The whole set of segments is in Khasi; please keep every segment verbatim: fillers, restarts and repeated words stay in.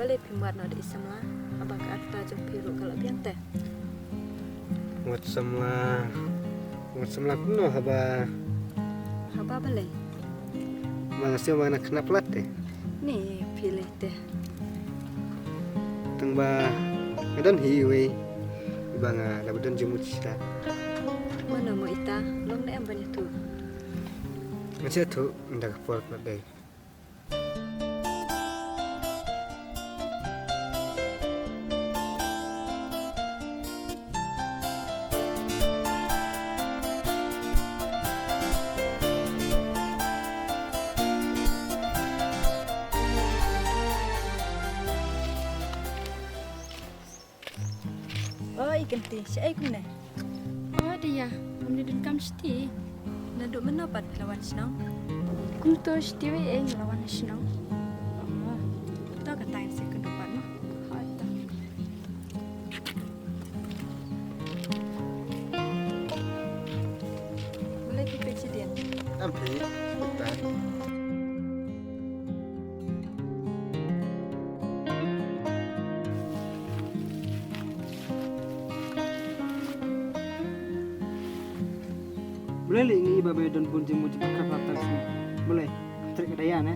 Balei phim wad noh da i samla, haba ka rta jong phi ruh ka la biang te? Wat samla, wat samla kumno haba? Haba balei? Ba nga sngew ba nga khynnah palat te. Ni phi leh te. Tang ba nga don hi iwei iba nga la ba don jingmut shisha. Mano mo ita, long ne em ban ïathuh? Ngan sa ïathuh ynda ka por ka la dei. Oi, Kynti, shaei kumne? Oh, Daya, ngam dei donkam shiti. Naduh mynno pat phi la wan shnong? Kumto shiti wei ei nga la wan shnong. Oh, to ka time se kynduh pat mo. Hoi to. Balei phi peit shadien? Am phi, peit pat. Balei lei ngi iba ba don bun jingmut jingpyrkhat ha tang sni. Balei? Trek ka daya ne.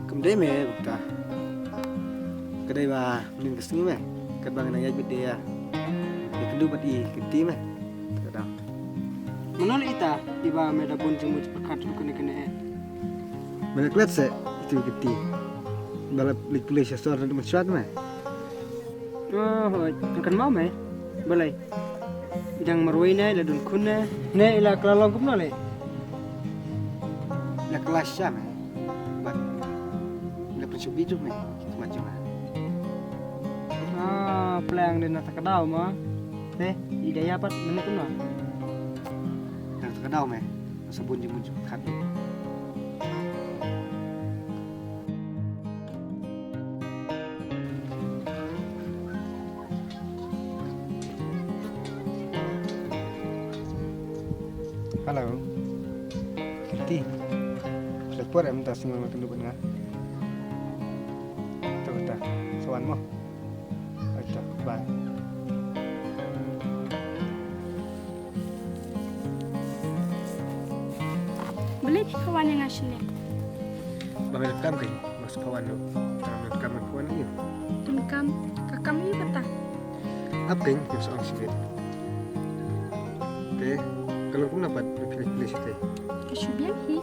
Kam dei me bukta. Ka dei ba myn ka sngi me. Katba nga nang ïaid bad daya. Ïa kynduh bad i Kynti me. Ka dang. Mano lei ita iba me da bun jingmut jingpyrkhat ruh kane kane eh. Me la klet se itu Kynti. Ba la lik pule sha sor na dum shwat me. Oh, hoi. Kan mau me. Balei. I dang marwei ne, la don khun ne. Ne i la kylla long kumno lei? La kylla sha me. Bad la pynshubi tu me. Sma jong nga. Ah, pleng dei na ta ka daw mo. Te, i Daya pat mynne kumno? Na ta ka daw me. Masa bun jingmut jingpyrkhat. Hello. Kynti. Leit por em, mynta sngew nga kynduh bad nga. To kata. Sa wan mo. Aita, bye. Balei phi pha wan ïa nga shane? Ba nga donkam kein, nga sa pha wan ruh. Nga donkam, nga pha wan ïa u. Donkam, ka kam aïu kata? Ap kein, nga sa ong shibit. Te, ka long kumno pat ba phi leit pule shatei? Ka shu biang hi.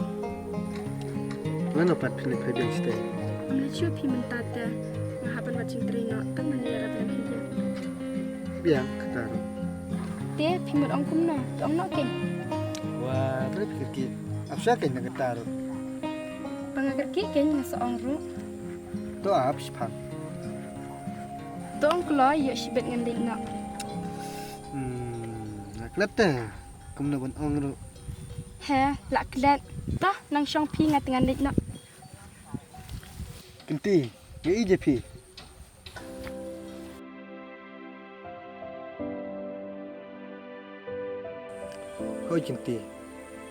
Lano pat phi leit pule shatei? Ngam leit shuh phi mynta te. Nga hap ban wad jingtrei noh, tang mane ïarap lem hi ïa. Biang kata ruh. Te phi mut ong kumno? To ong noh kein. Wa, balei phi kyrkieh? Ap sha kein na kata ruh. Ba nga kyrkieh kein nga sa ong ruh. To ap shipang. To ong kloi, ïoh shibit ngan leit noh. Hmm, nga klet te. Kumno ban ong ruh. He, la klet. To, nang shong phi nga te ngan leit noh. Kynti, nga ïeit ïa phi. Hooid Kynti,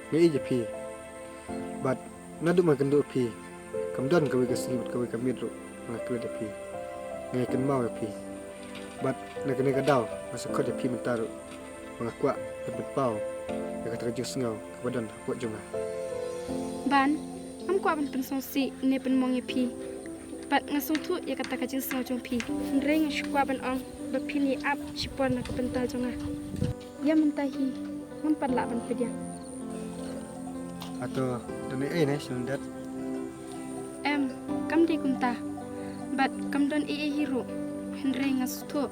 nga ïeit ïa phi. Bad naduh ba nga kynduh ïa phi, kam don kawei ka sngi bad kawei ka miet ruh ba nga klet ïa phi. Nga ïakynmaw ïa phi. Bad na kane ka daw nga sa khot ïa phi mynta ruh ba nga kwah ban pynpaw ïa kata ka jingsngew kaba don hapoh jong nga. Ban, ngam kwah ban pynsngewsih ne pynmong ïa phi. Bad nga sngewthuh ïa kata ka jingsngew jong phi. Hynrei nga shu kwah ban ong ba phin ïa ap shipor na ka bynta jong nga. Ïa mynta hi ngam pat lah ban pdiang. Hato don ei ei ne sha lyndet? Em, kam dei kumta. Bad kam don ei ei hi ruh. Hynrei nga sngewthuh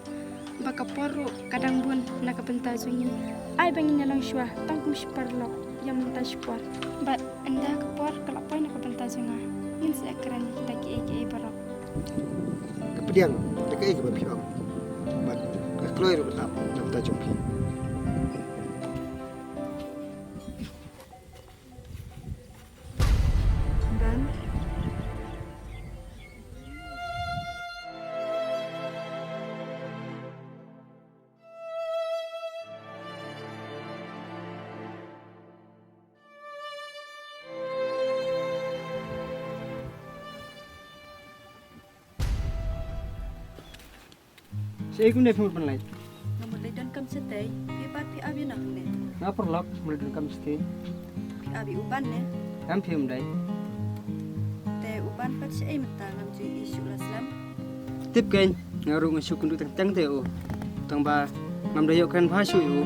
ba ka por ruh ka dang bun na ka bynta jong ngi. Ai ba ngin ïa long shuwa tang kum shi paralok ïa mynta shi por. Bad ynda ka por ka la poi na ka bynta jong nga, ngin sa ïakren da kiei kiei baroh. Nga pdiang da kaei kaba phi ong. Bad nga kloi ruh ban ap na ka bynta jong phi. Ei, kumne phi mut ban leit? Nga mut leit donkam shatei, phi pat phi ap ïa nga kumne? Nga paralok, mut leit donkam shatei. Phi ap ïa u Ban ne? Em, phi, ym dei. Te u Ban pat shaei mynta, ngam ju ïohi shuh la slem. Tip kein, nga ruh nga shu kynduh teng teng te u. Tang ba ngam da ïoh kren bha shuh ïa u.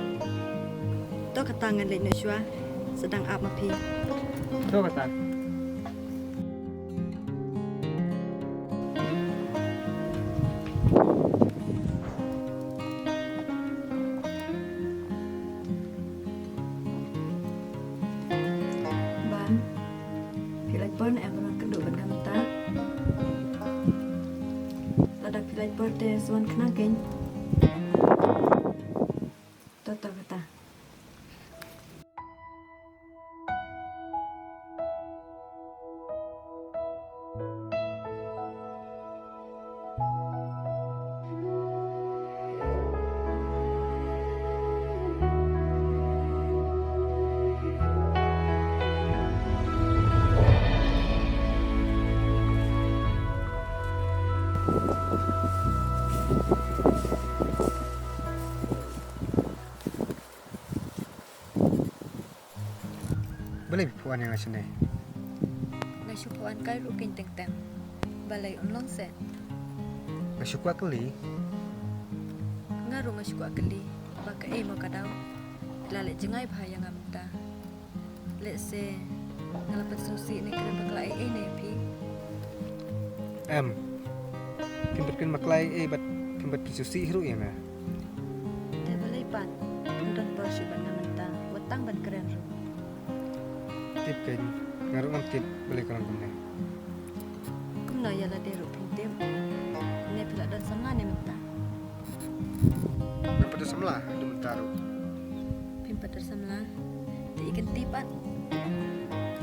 To kata ngan leit noh shuwa, sa dang ap ma phi. To kata. Ban, phi lait por ne em ban wan kynduh bad nga mynta? Lada phi lait por te sa wan khnang kein. To, to kata. Balei phi phah wan ïa nga shane? Nga shu phah wan kai ruh kein teng teng. Balei, ym long seh? Nga shu kwah kylli. Nga ruh nga shu kwah kylli ba kaei mo ka daw phi la leh jngai bha ïa nga mynta. Lehse nga la pynsngewsih ne kren bakla ei ei ne ïa phi? Em. Phim pat kren bakla ei ei bad phim pat pynsngewsih hi ruh ïa nga. Te balei pat? Ym don por shuh bad nga mynta, wat tang ban kren ruh. Tip kein, nga ruh ngam tip balei ka long kumne. Kumno ïa lade ruh phim tip? Ne phi la don samla ne mynta? Ngam pat don samla haduh mynta ruh. Phim pat don samla? Te i Kynti pat?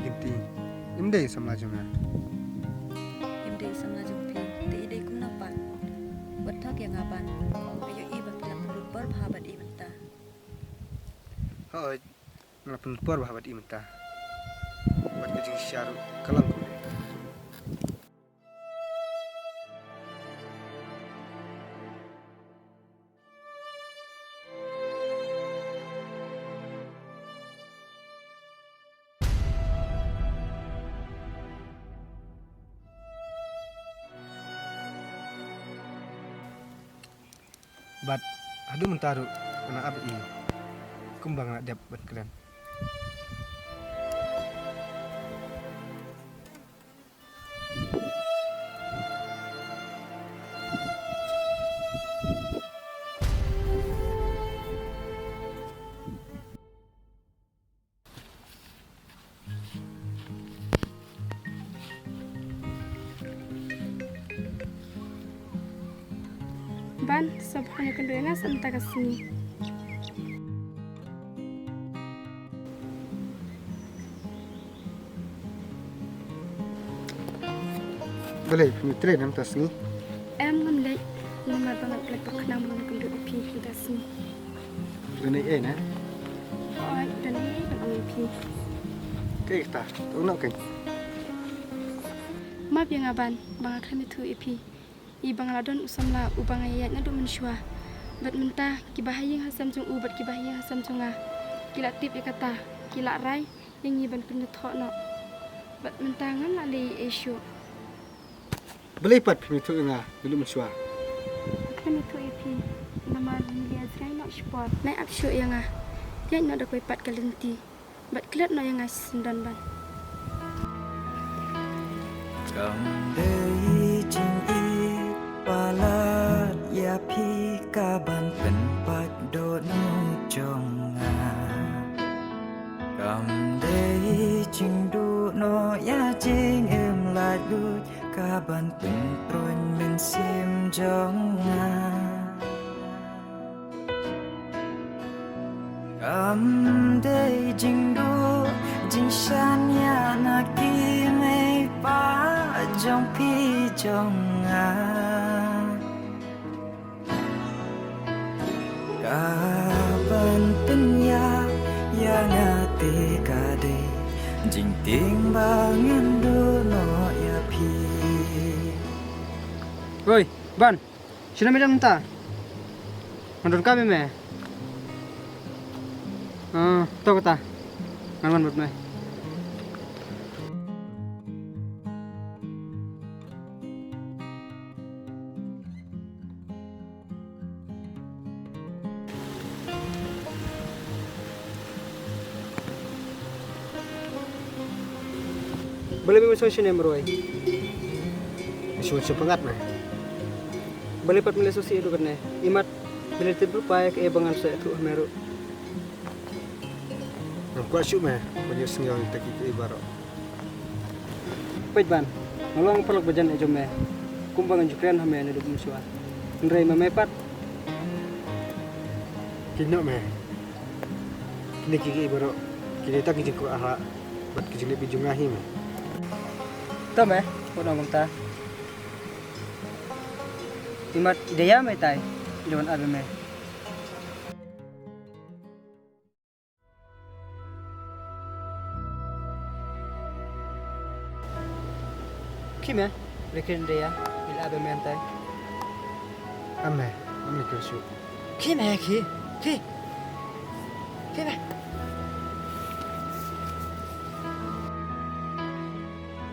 I Kynti im dei samla jong nga. Im dei samla jong phi, te i dei kumno pat? Wat thok ïa nga Ban, nga ïohi ba phi la pynlut por bha bad i mynta. Hooid, nga la pynlut por bha bad i mynta. Bad ka jingshisha ruh ka long kumne. Bad haduh mynta ruh nga ap ïa i kumba nga la dep ban kren. Ban, sngewbha kynduh ïa nga sa mynta ka sngi. Balei, phi trei na mynta sngi? Em, ngam leit. Namar ba nga klet ba khnang ba ngan kynduh ïa phi mynta sngi. Don ei ei ne? Hooid, don ei ei ban ong ïa phi. Kaei kata? To ong noh kein. Map ïa nga Ban ba nga khlem ïathuh ïa phi. Ïa ba nga la don u samla uba nga ïaid naduh mynshuwa. Bad mynta kiba ha ïing ha sem jong u bad kiba ha ïing ha sem jong nga ki la tip ïa kata, ki la rai ïa ngi ban pynïathoh noh. Bad mynta ngam lah leh ei ei shuh. Balei pat phim ïathuh ïa nga naduh mynshuwa? Phim ïathuh ïa phi namar ngi la ïa jngai noh shipor. Nai ap shuh ïa nga. Ïaid noh da kawei pat ka lynti bad klet noh ïa nga shisyndon Ban. Kam dei jingïeit palat ïa phi kaban pynpait dohnud jong nga. Kam dei jingduh noh ïa jingim laitluid kaban pynpruin mynsiem jong nga. Kam dei jingduh jingshan ïa na ki mei pa jong phi jong nga. Kaban pynïap ïa nga te ka dei jingtieng ba ngan duh noh ïa phi. Oi, Ban, shano me don mynta? Ngan don kam ïa me. Ah, to kata. Ngan wan bad me. Balei me sngewsih ne Marwei? Sngewsih pyngngad me. Balei pat me leh sngewsih haduh katne? Imat me leh tip ruh pat ïa kaei ba ngan sa ïathuh ha me ruh. Ngam kwah shuh me ban ïohsngew ïa kita kiei kiei baroh. Peit ban, nga long paralok ba jan eh jong me. Kumba ngan ju kren ha me naduh mynshuwa. Hynrei ma me pat. Kynnoh me. Kine kiei kiei baroh ki dei tang ki jingkwah ha bad ki jingleh bieit jong nga hi me. To me, wat ong kumta. Imat i da ïa me tai, i da wan ap ïa me. Khie me, leh kren da ïa, i la ap ïa me hangtai. Am me, am leh kren shuh. Khie me, khie, khie. Khie me.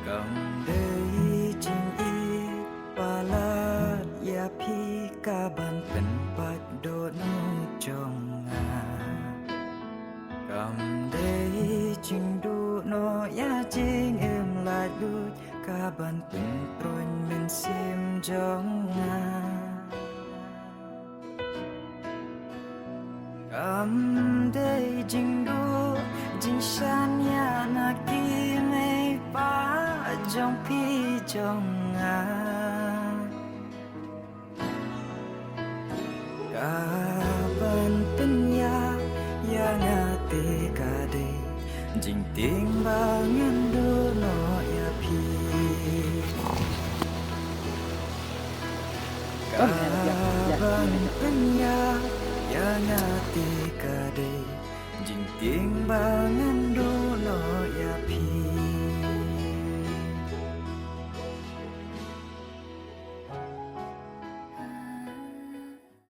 Kam dei jingïeit palat ïa phi kaban pynpait dohnud jong nga. Kam dei jingduh noh ïa jingim laitluid kaban pynpruid mynsiem jong nga. Kam dei jingduh jingshaniah na ki mei pa jong phi jong nga. Kaban pynïap ïa nga te ka dei jingtieng ba ngan duh noh ïa phi. Kaban pynïap ïa nga te ka dei jingtieng ba nga